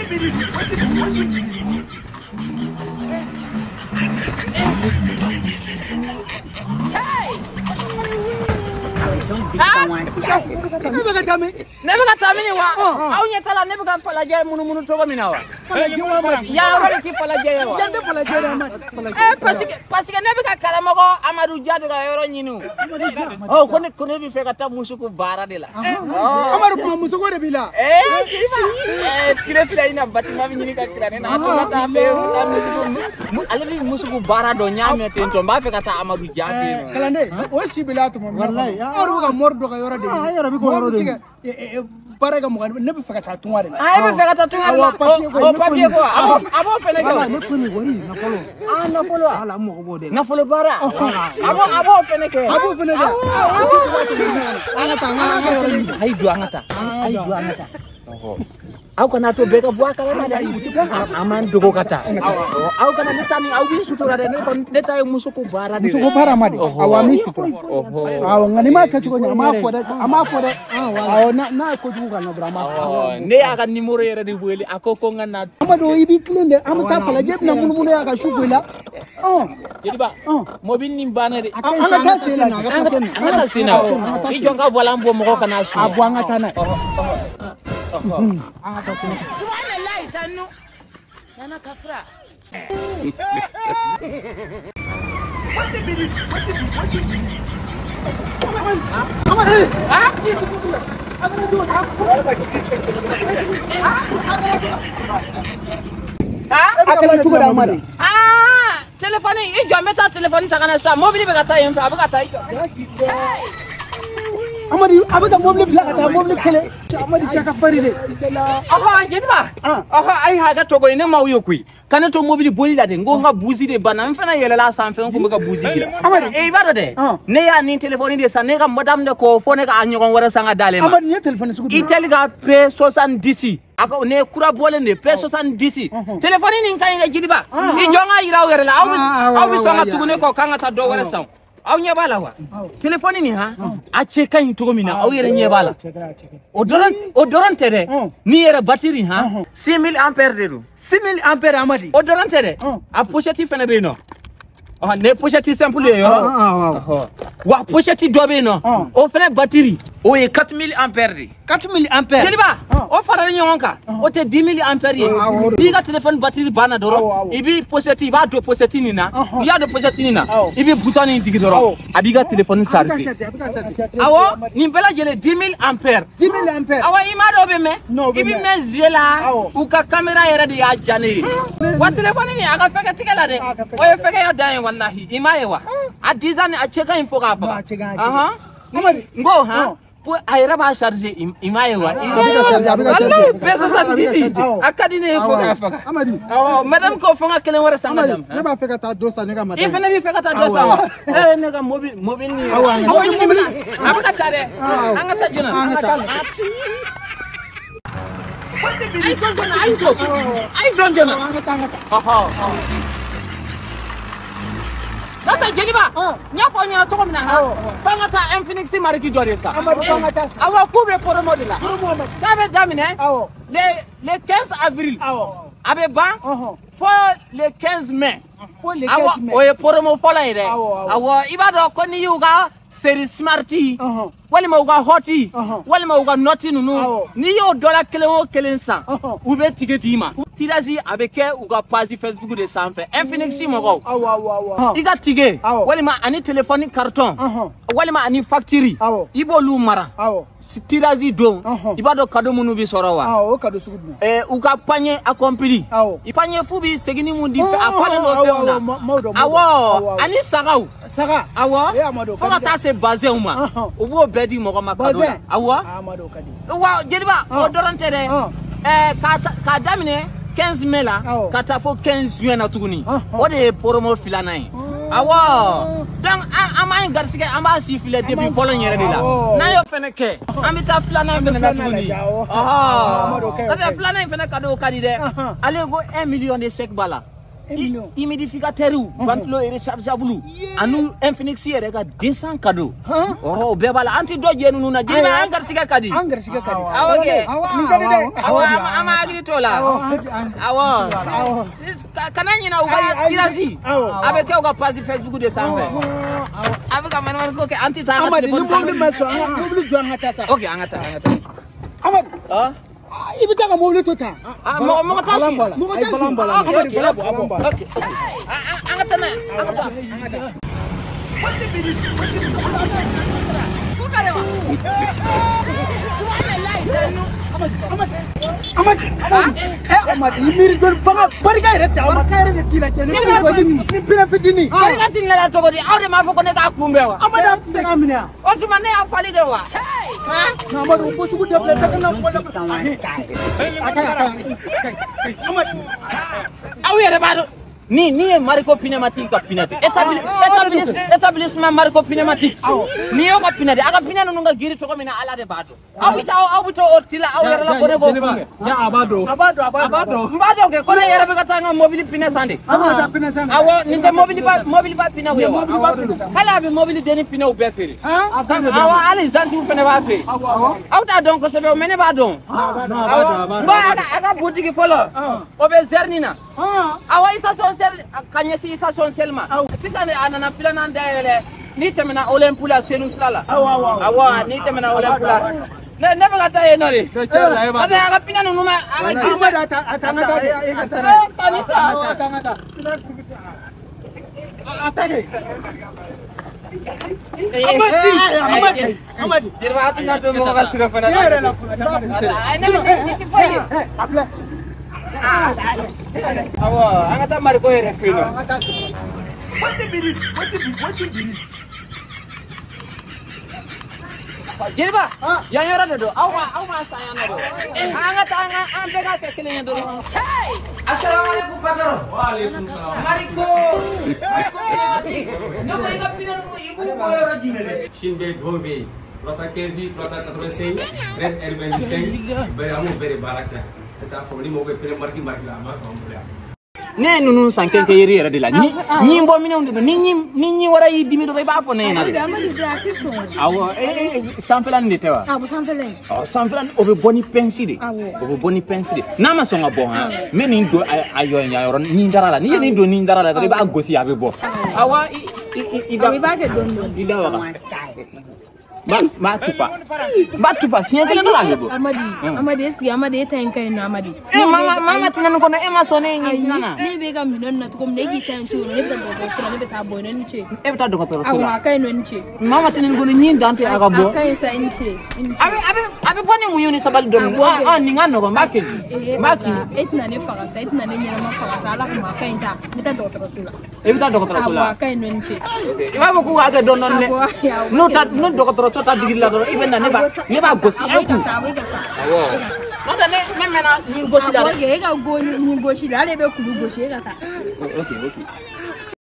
Ne bɛ ka taa min wa? Aw ɲɛ t'a la ne bɛ ka falajɛ munumunu cogo min na wa? Yan yɔrɔ de tɛ falajɛ ye wa? Parce que ne bɛ ka karamɔgɔ Amadu Dia de ka yɔrɔ ɲini o. Ko ne bɛ fɛ ka taa musoko baara de la. Amadu kuma musoko de b'i la. Tile fila in na Batima bɛ ɲini ka tila ne na. A to ka taa fɛ ale bɛ musoko baara dɔn n y'a mɛn ten tɔ n b'a fɛ ka taa Amadu Dia fɛ yen. Kalanden o si b'i la tuma min na. Amadu bɛ ka mori dɔ ka yɔrɔ de ɲini. Mɔgɔ bɛ se ka baara kɛ mɔgɔ ne bɛ fɛ ka taa tunga de la. E bɛ fɛ ka taa tunga de la? O papier ko a b'o fɛnɛ kɛ. Ne ko nin wari nafolo. Nafolo wala n mago b'o de la. Nafolo baara. A b'o fɛnɛ kɛ. A b'o fɛnɛ kɛ. An ka taa an ka yɔrɔ ɲini. A y'i don an ka taa. A y'i don an ka taa. Aw kana to bɛɛ ka bɔ a kalama dɛ. An b'an dogo ka taa. Aw kana ne ta ni aw b'i sutura dɛ. Ne ta ye musoko baara de ye. Musoko baara ma de. Awɔ an b'i sutura. Awɔ nka n'i m'a kɛ cogo ɲɛ an b'a fɔ dɛ. An b'a fɔ dɛ. Awɔ n'a ye kojugu k'an na dɔrɔn an b'a fɔ. Ne y'a ka numéro yɛrɛ de wele a ko ko n ka na. Amadu i b'i tilen dɛ. An bɛ taa falajɛ bɛna munumunu yan ka su ko i la. Jeliba mobili nin banna de. An ka taa sen na. An ka taa sen na. I jɔ n ka volant bɔ mɔgɔ kana su. A bɔ an ka taa n'a ye. Subhanallah sannu nana kafra. A kɛra cogo di Amadu? Téléphone i jɔ n bɛ taa téléphone ta ka na sisan mobili bɛ ka taa yen fɛ a bɛ ka taa i jɔ. Amadu a bɛ ka mobili bila ka taa mobili kelen. Amadu cɛ ka farin de. Jeliba. A ye hakɛ to koyi ne m'aw ye koyi. Ka ne to mobili boli la de n ko n ka buzi de banna n fana yɛlɛla sanfɛ n kun bɛ ka buzi dilan. Amadu i b'a dɔn dɛ. Ne y'a ni téléphone de san ne ka madame de ko fo ne ka ɲɔgɔn wɛrɛ san ka d'ale ma. Amadu nin ye téléphone sugu jumɛn? Itel ka P70. A ko ne kura bɔlen de P70. Téléphone nin ka ɲi dɛ Jeliba. I jɔ n ka yira aw yɛrɛ la aw bɛ sɔn ka tugu ne kɔ k'an ka taa dɔ wɛrɛ san. Aw ɲɛ b'a la wa? Téléphone nin han a cɛ ka ɲi cogo min na aw yɛrɛ ɲɛ b'a la. O dɔrɔn tɛ dɛ. Ni yɛrɛ batterie han 6000 ampères de don. 6000 ampères Amadi. O dɔrɔn tɛ dɛ. A pochette fɛnɛ bɛ yen nɔ. Ne pochette simple ye yɔrɔ. Wa pochette dɔ bɛ yen nɔ. O fɛnɛ batterie o ye 4000 ampères de. 4000 ampères. Jeliba o faralen ɲɔgɔn kan o tɛ 10000 ampères ye. N'i ka téléphone batterie banna dɔrɔn i b'i pochette i b'a don pochette nin na. N'i y'a don pochette nin na i bɛ bouton nin digi dɔrɔn a b'i ka téléphone charger. Awɔ nin bɛɛ lajɛlen 10000 ampères. 10000 ampères. Awɔ i m'a dɔn o bɛ mɛn. I bɛ mɛn zie la u ka caméra yɛrɛ de y'a diya ne ye. Wa téléphone nin a ka fɛgɛ tigɛ la dɛ. O ye fɛgɛya dan ye walahi i m'a ye wa. A design a cɛ ka ɲi fo k'a faga. Amadu n ko han. A yɛrɛ b'a charger i m'a ye wa? A bɛ ka charger a bɛ ka charger. P70 a ka di ne ye fo k'a faga. Amadu. Awɔ madame ko fo n ka kelen wɛrɛ san ka d'a ma. Ne b'a fɛ ka taa dɔ san ne ka madame. I fana b'i fɛ ka taa dɔ san wa? Ne ka mobili nin. Amadu mobili. A bɛ ka taa dɛ. An ka taa joona. An ka taa. Ayi dɔn joona ayi don. Ayi dɔn joona. An ka taa an ka taa. N'o tɛ Jeliba n y'a fɔ aw ɲɛna cogo min na han f'an ka taa Infinix marque dɔ de san. Amadu f'an ka taa san. Awɔ k'u bɛ promo de la. K'a bɛ daminɛ. Le 15 avril. A bɛ ban. Fo le 15 mai. Fo le 15 mai. Awɔ o ye promo fɔlɔ ye dɛ. Awɔ i b'a dɔn ko n'i y'u ka série smart walima u ka hot walima u ka note ninnu n'i y'o dɔ la kelen o kelen san u bɛ tige d'i ma. Tirage a bɛ kɛ u ka page Facebook de sanfɛ Infinix mɔgɔw. I ka tige walima ani téléphone carton walima ani facture i b'olu mara. Tirage don i b'a dɔn cadeau minnu bɛ sɔrɔ wa. O cadeau sugu jumɛn? U ka panier accompli. Panier fu bɛ segin mun di a falen don fɛnw na. Awɔ ani sagaw. Saga. Awɔ fo ka taa se bazɛnw ma. U b'o bɛɛ di mɔgɔ ma cadeau la. Awɔ. Wa Jeliba o dɔrɔn tɛ dɛ. K'a daminɛ 15 mai la ka taa fo 15 juin na tuguni. O de ye promo filanan ye. Awɔ donc an b'an garisigɛ an b'a si filɛ depuis fɔlɔ in yɛrɛ de la. N'an y'o fɛnɛ kɛ an bɛ taa filanan fɛnɛ na tuguni. N'o tɛ filanan in fɛnɛ cadeau ka di dɛ. Ale ko 1 million de chèque b'a la. Humidificateur ventilo rechargeable ani Infinix yɛrɛ ka 200 cadeau. O bɛɛ b'a la an ti dɔ jɛ ninnu na Jeliba an garisigɛ ka di. An garisigɛ ka di. Awɔ kɛ. Nin ka di dɛ. Awɔ an ma hakili t'o la. Awɔ. Kana ɲinɛ u ka tirage. A bɛ kɛ u ka page Facebook de sanfɛ. A bɛ ka manamana ko kɛ an ti taa an ka téléphone sanfɛ. Amadi ni mobili ma sɔn an ka mobili jɔ an ka taa sa. Ok an ka taa an ka taa. Amadi. I bɛ taa ka mobili to tan. Mɔgɔ t'a su. Mɔgɔ t'a su. Amadi bala bɔ ok an ka taa n'a ye an ka taa. Amadi Amadi i miiri joli fanga barika yɛrɛ tɛ barika yɛrɛ de t'i la cɛ ni pinɛ fitinin. Barika tɛ ne la cogo di aw de m'a fɔ ko ne k'a kunbɛn wa. Amadi an tɛ se k'a minɛ yan. O tuma ne y'a fali de wa. Amadi o ko sugu dabila sa ka na mɔgɔ la. A ka ɲi a ka ɲi. Amadi. Aw yɛrɛ b'a dɔn. Ni ye Mariko pneumatique ka pinɛ de établissement Mariko pneumatique ni y'o ka pinɛ de a ka pinɛ ninnu ka girin cogo min na Ala de b'a dɔn aw bɛ taa aw bɛ taa o ti la aw yɛrɛ la ko ne k'o kunbɛn. A b'a dɔn a b'a dɔn a b'a dɔn. N b'a dɔn kɛ ko ne yɛrɛ bɛ ka taa n ka mobili pinɛ san de. An bɛ taa pinɛ san. Awɔ nin tɛ mobili ba pinɛw ye wa. Hali a bɛ mobili denni pinɛw bɛɛ feere. Awɔ hali zantiw fana b'a feere. Aw t'a dɔn kosɛbɛ mais ne b'a dɔn. Awɔ n b'a a ka butigi fɔlɔ o bɛ Zɛrini na. Awɔ station ka ɲɛsin station sel ma sisan a nana filanan dayɛlɛ n'i tɛmɛna Olympe la Senu sira la awɔ n'i tɛmɛna Olympe la ne bɛ ka taa yen nɔ de a ka pinɛ ninnu ma a ka girin a ta an ka taa e ka taa n'a ye a ta an ka taa a ta kɛ. Amadi Amadi Amadi Jeliba a tɛna don mɔgɔ ka sira fana sira yɛrɛ la fɔlɔ ne bɛ ne foyi ye a filɛ. Awɔ an ka taa Mariko yɛrɛ fɛ yen nɔ. Jeliba yan yɔrɔ de don aw b'a san yan nɔ de an ka taa an bɛɛ k'a kɛ kelen ye dɔrɔn. Asalaamaaleykum patron. Waaleykum salaam. Mariko. Mariko pneumatique. Ne ko i ka pinɛ ninnu i b'u bɔ yɔrɔ jumɛn de. Chine bɛ yen dɔw bɛ yen 315 385 13 R25 bɛɛ an b'o bɛɛ de baara kɛ. Parce que a fɔ ni mɔgɔ bɛ pneu marque la a ma sɔn an bolo yan. Ne ye ninnu san kɛnkɛyiri yɛrɛ de la ni bɔ minɛnw de don ni ɲin wɛrɛ y'i dimi dɔrɔn i b'a fɔ ne ɲɛna de. Awɔ sanfɛla nin de tɛ wa. Awɔ sanfɛla in. Ɔ sanfɛla nin o bɛ bɔ ni pɛnsi de. O bɛ bɔ ni pɛnsi de n'a ma sɔn ka bɔ han n bɛ nin don a yɔrɔ yɔrɔ nin dara la n'i ye nin don nin dara la dɔrɔn i b'a gosi a bɛ bɔ. Awɔ i b'a kɛ dɔɔni dɔɔni. I da waga. N b'a tufa n b'a tufa siɲɛ kelen dɔrɔn a bɛ bɔ. Amadi Amadi est-ce que Amadi e ta in ka ɲi nɔ Amadi. E mama tɛna nin kɔnɔ e ma sɔn ne ye nin na. Ne bɛ ka minɛn na cogo min na e k'i ta in to yen ne bɛ taa dɔgɔtɔrɔso la ne bɛ taa bɔ yen nɔ i ni ce. E bɛ taa dɔgɔtɔrɔso la. Awɔ a ka ɲi nɔ i ni ce. Mama tɛna nin kɔnɔ ɲin dan tɛ a ka bɔ. A ka ɲi sa i ni ce. A bɛ bɔ ni muɲu ni sabali dɔɔni. Nin ka nɔgɔn n b'a kɛ n b'a k'i. E tɛna ne faga sa e tɛna ne ɲɛnama faga sa Ala kama a ka ɲi ta n bɛ taa dɔgɔtɔrɔso la. E bɛ taa dɔgɔtɔrɔso la. Awɔ a ka ɲi nɔ i ni ce. I b'a fɔ k'u k'a kɛ dɔɔni dɔɔni dɛ. N'o ta n'o dɔgɔtɔrɔso ta digili la dɔrɔn i bɛ na ne b'a gosi un coup. Awɔ. N'o tɛ ne mɛnna nin gosi la dɛ. E ka go nin gosi la ale bɛ kulu gosi e ka taa. Ok ok.